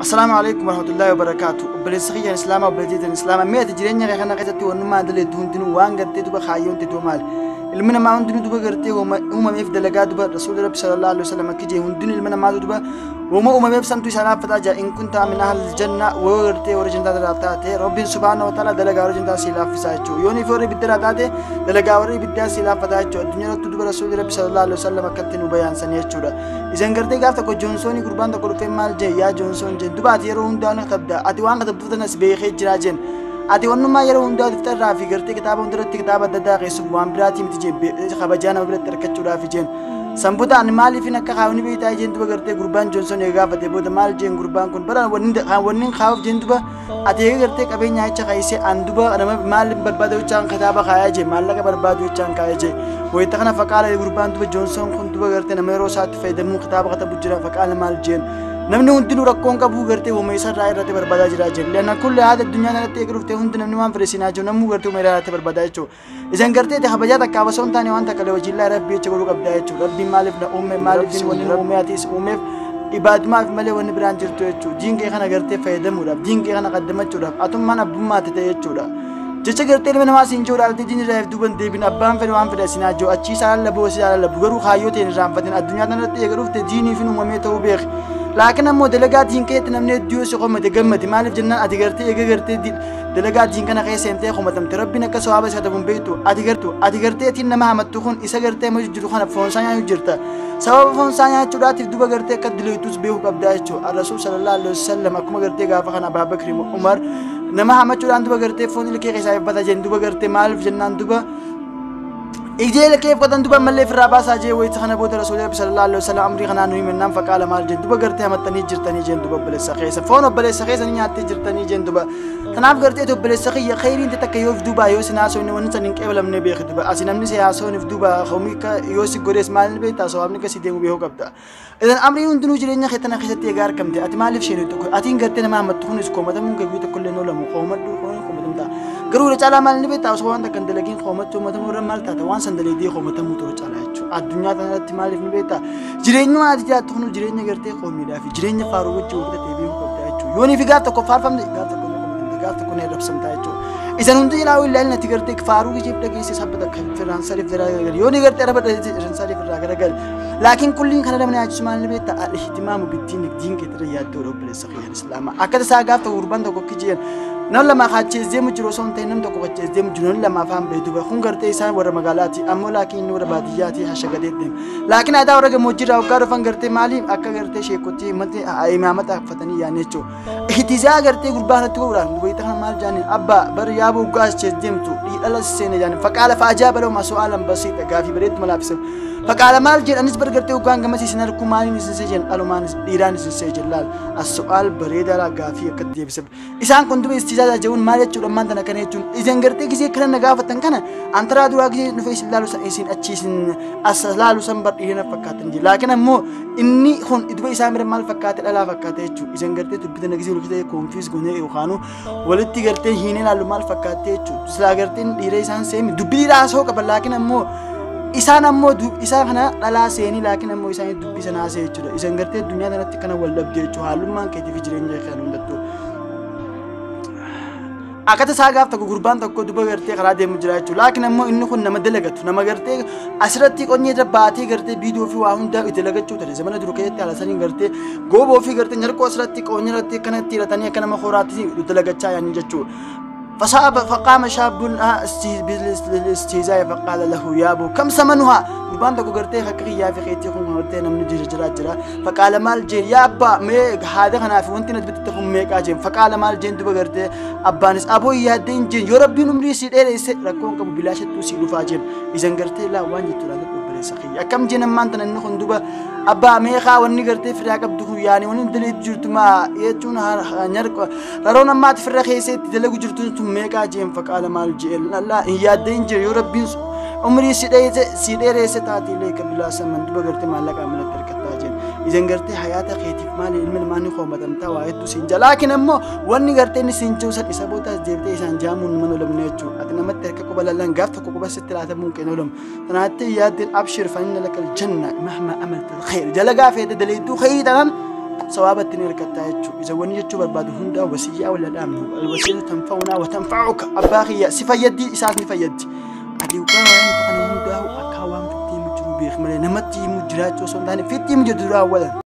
Assalaamu alaikum warahmatullahi wabarakaatu. Obboleessa kiyyaan Islaamaa, obboleettiin Islaamaa, mee ati jireenya kee kana keessatti wannummaa daleettu hundinuu waan gartee duba kaayyoon teetu maali? Ilmi namaa hundinuu duba gartee uumameef dalagaa duba Rasuulli Rabbi sallallahu alaihi wasallam akka jee hundinuu ilma namaatu duba wama uumameef santu isa laaffataa jaa in kunta min ahli janna woo gartee warra jannataa irraa taate Rabbiin subhaanahu wa ta'ala dalagaa warra jannataa si laaffisaa jechuudha. Yoon ifi warra ibiddaa irraa taate dalagaa warra ibiddaa si laaffataa jechuudha. Addunyaa irratti duba Rasuulli Rabbi sallallahu alaihi wasallam akkatti nu bayaansanii jechuudha. Isan gartee gaaf tokko Joonsoonii gurbaan tokko dhufee maal jee yaa Joonsoon jeen duba ati yeroo hundaa ni katabda ati waan katabduuf tanas beekee jiraa jeen. Ati wannummaa yeroo hundaa daftarraa fi gartee kitaaba hundarratti kitaaba adda addaa keessuuf waan biraatii miti jeen kabajaa nama biratti argachuudhaaf jeen. Sanboota ani maaliifin akka kaa'u ni beektaa jeen duba gartee gurbaan Joonsoon eega gaafate booda maal jeen gurbaan kun bara wanni kaa'uuf jeen duba ati eega gartee qabeenya jecha kaayisee an duba nama maal barbaada jechaan kitaaba kaayaa jeen maallaqa barbaadu jechaan kaayee jeen. Wayita kana faqaala gurbaan duba Joonsoon kun duba gartee nama yeroo isaatti fayyadamuu kitaaba katabu jira faqaala maal jeen. Namni hundinuu rakkoon qabu gartee uuma isarraa irratti barbaadaa jira jeen. Leanna kulli haada addunyaa kanatti eega dhuftee hundi namni waan fedhe siinaa jiru namuu gartee uuma irratti barbaadaa jechuudha. Isan gartee itti kabajaa takka osoo hin taane waan takka hojiillaa Rabbii jecha godhuu qabdaa jechuudha. Rabbiin maaliif na uume maaliif wanni na uume atiis uumeef ibaadumaaf malee wanni biraan jirtu jechuudha. Diin kee kana gartee fayyadamuudhaaf diin kee kana qaddamachuudhaaf atummaan abbummaatti ta'e jechuudha. Jecha gartee ilma namaa siin jiru dhaaltee diin irraa duuban deebiin abbaan fedhe waan fedhe sinaa jiru achii isaa lallabuu asii isaa lallabu garuu kaayyoo ta'een irraanfatin addunyaa kanarratti eega dhufte diiniif hin uumamee ta'uu beeki. Laakiin ammoo dalagaa diin keetti namni hedduu yoo si komate gammadi maaliif jennaan ati gartee eega gartee dalagaa diin kana keessa seentee komatamte Rabbiin akka sawaaba si katabu hin beektu ati gartuu ati gartee ittiin nama hamattu kun isa gartee amma jiru kana foonsaa nyaachuu jirta. Sababa foonsaa nyaachuudhaatiif duba gartee akka dileetus beekuu qabdaa jechuudha. Rasuul sallallahu alaihi wasallam akkuma gartee gaafa kana Abaa Bakri Umar nama hamachuudhaan duba gartee foon ilkee keessaa eebbata jeen duba gartee maaliif jennaan duba ijee ilkee eebbatan duba ammallee ofirraa baasaa jee wayita kana booda Rasuulli Rabbi sallallahu alaihi wasallam amrii kanaa nu himennaan faqaala maal jeen duba gartee hamattanii jirtanii jeen duba obboleessa keessa foon obboleessa keessa ni nyaattee jirtanii jeen duba kanaaf gartee obboleessa kiyya khayriin takka yoo duuba yoo sin haasofne wanni san hin qeebalamne beeki duba asi namni si haasofneef duba homii yoo si godhees maal ni beektaa sawaabni akkasii deemu beekuu qabda. Idan amriin hundinuu jireenya kee tana keessatti egaa argamte ati maaliif isheen tokko atiin gartee nama hamattu kunis koomatamuun kee guyyaa tokko illee oolamu koomadhu koomatamta garuu irra caalaa maal ni beektaa osoo waan takka hin dalagiin koomachuu koomatamuu irra maal taata waan san dalaydee koomatamuu tura caalaa jechuudha addunyaa tana irratti maaliif ni beektaa jireenyuma ati jiraattu kunu jireenya gartee koomiidhaa fi jireenya faaruu wajjin wal ta'e beekuu qabda jechuudha yoonii fi gaaf tokko faarfamte gaaf tokko ni koomatamte gaaf tokko ni arrabsamta jechuudha. Isan hundi ilaa ilaalin ati gartee faaruu kijiif dhageesse sabba takka firaansariif irraa garagali yoonii gartee araba firaansariif irraa garagali laakiin kulliin kana lamni yaachisu maal ni beektaa al-ihtimaamu biddiin diin keetirra yaaddoo obboleessa kiyyaan islaamaa akka tasaa gaaf tokko gurbaan tokko kijiyeen nam lama kachees deemu jiru osoo hin ta'in nam tokko kachees deemu jiru namni lama afaan ba'e duba kun gartee isaan warra magaalaati ammoo laakiin inni warra baadiyyaati hashagadee deema laakiin aadaa warra gammoojjiirraa waggaa dhufan gartee maaliif akka gartee sheekotii imaamata uffatanii yaa'an jechuudha. Ihtizaa gartee gurbaa kanatti godhuudhaan dubartii kana maal jaaniin abbaa bar yaaboo waggaa as deemtu dhiidhala seene jaaniin faqaala fa'ajaa baloo masoo'aalan basiidha gaafii bareedduma laafise. Faqaala maal jedhanis bar gartee waggaan gamasii isin harkuu maaliin isin see jedhan dhalumaan dhiiraan isin see jedhan laal as-su'aal bareedaa gaafii akka deebise. Isaan kun duba istizaa jechuun maal jechuudha ammaan tana kana jechuun isin gartee gisee kana na gaafatan kana antaraa duraa gisee dhufee isin laalu san isin achi isin as laalu san bar dhiirina fakkaatan jira. Laakiin ammoo inni kun duba isaan bira maal fakkaate dhalaa fakkaate jechuudha. Isin gartee dubbita na gisee walitti konfiis goonee yookaan walitti gartee hiinee laalu maal fakkaate jechuudha. Silaa garteen dhiira isaan seemi dubbii dhiiraa haasa'uu qaban laakiin ammoo isaan ammoo isaan kana dhalaa seenii laakiin ammoo isaan dubbii sana haasa'e jechuudha. Isin gartee addunyaa kanatti kana wal dhabde jechuudha. Haalummaan keetii fi jireenya kee kan hundattu. Akka tasaa gaaf tokko gurbaan tokko duba gartee karaa deemu jira jechuudha. Laakiin ammoo inni kun nama dalagatu nama gartee asirratti qonyee irra baatee gartee biidoo fi waa hundaa itti dalagachuu ture. Zamana dura keessatti haala saniin gartee gooboo fi gartee nyarqoo asirratti qonyee irratti akkanatti hidhatanii akka nama horaatti dalagachaa yaa'an jechuudha. فصاب فقام شاب بالاستهزاء فقال له يا ابو كم ثمنها قربان تكو غرتي حقي يا في خيتي كون غرتي نمني جرا جرا جرا فقال مال جين يا ابا مي هذا خنا في وانت نتبت تكون مي قاجين فقال مال جين دبا غرتي ابانس ابو يا دين جين يا ربي نمري سي ديريس ركون كبو بلاشت سي دفاجين اذا غرتي لا وان جتو لا سخي كم جين ما انت نخون دبا ابا ميخا وني غرتي فرا قبدو يعني وني دليت جرت ما يجون نرق رارونا ما تفرخي سيت دلغ جرت ميقا جين فقال مال جيل لا يا دينجر يا ربي عمري سيدي ستاتي ليك بلا سمن دبا غرتي مالك عملت تركتا جين اذا غرتي حياتك خيتي مال علم ماني خومتمتا وايدو سينجا لكن امو وني غرتي ني سينجو سد اسبوتا جيبتي اسان جامون من لم نيچو اتنا مترك قبل لان غافت قبل ست ثلاثه ممكن لهم تناتي يا دين ابشر فإن لك الجنة مهما عملت الخير جلقا في دليتو خير تمام Sawaaba ittiin hirkattaa jechuudha. Isa wanni jechuu barbaadu hundaa wasiyyaa wal dhaamnu. Alwasiyyatu tanfa'unaa wa tanfa'uka. Abbaa kiyya si fayyaddi, isaas ni fayyaddi. Ati dhugaa waan kana hundaa akka waan fitti himu jiru beek malee namatti himu jiraachuu osoo hin taane fitti himu jiru duraa awwalan.